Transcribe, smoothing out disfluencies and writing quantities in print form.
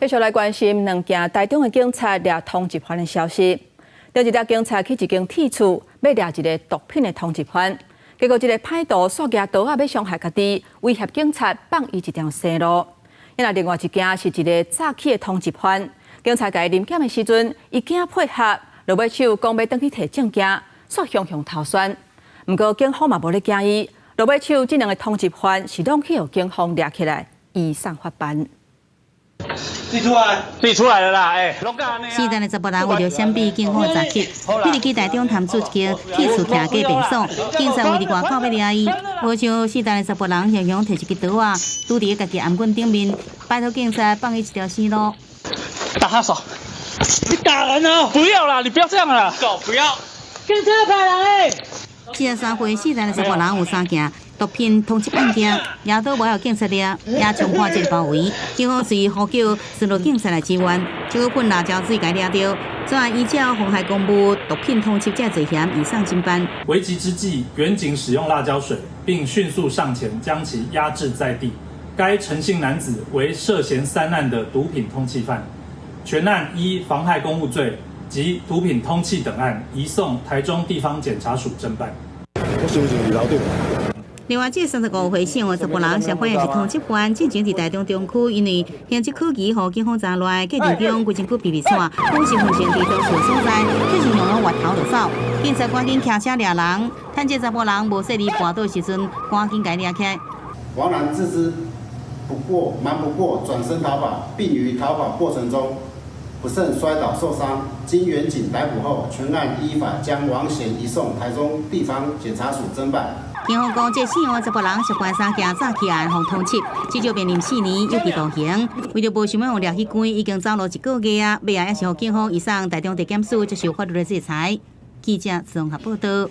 繼續來關心兩件台中的警察掠通緝犯的消息。頂一日警察去一間鐵厝，欲掠一個毒品的通緝犯，結果這個歹徒煞舉刀仔欲傷害家己，威脅警察放伊一條生路。另外一件是一個詐欺的通緝犯，警察共伊臨檢的時陣，伊驚配合，落尾手講欲轉去提證件，煞雄雄逃竄。毋過警方嘛無咧驚伊，落尾手這兩個通緝犯是攏去予警方掠起來，移送法辦。自己出來，自己出來了啦！欸，四單的查埔人為著閃避警方的查緝，飛入去台中潭子一間鐵厝徛隔便所，警察圍佇外口欲掠伊，無想四單的查埔人雄雄提一支刀仔，拄佇家己頷頸頂面，拜託警察放伊一條生路。打他手！你打人啊！不要啦，你不要這樣啦！狗不要！警察派人欸！43歲四單的查埔人有三件毒品通緝案件，也都無予警察掠，也衝破這個包圍，警方隨呼叫巡邏警察來支援，結果噴辣椒水共伊掠著，專案依照妨害公務、毒品通緝這罪嫌移送偵辦。危急之際，員警使用辣椒水，並迅速上前將其壓制在地。該陳姓男子為涉嫌三案的毒品通緝犯，全案依妨害公務罪及毒品通緝等案移送台中地方檢察署偵辦。我身份證佇樓頂。另外，這個35歲姓王查埔人，相反也是通緝犯，進前佇台中中區，因為形跡可疑，予警方查來，過程中規身軀皮皮喘，講身份證佇當厝所在，卻是用攏越頭就走。警察趕緊騎車掠人，趁這查埔人無細膩跋倒時陣，趕緊共伊掠起來。王男自知不過瞞不過，轉身逃跑，並於逃跑過程中不慎摔倒受傷。經員警逮捕後，全案依法將王賢移送台中地方檢察署偵辦。警方講，這姓王查埔人涉嫌三件詐欺案，予通緝，至少面臨4年有期徒刑。為著無想欲予掠去關，已經走路一個月啊，尾仔也是予警方移送台中地檢署接受法律的制裁。記者綜合報道。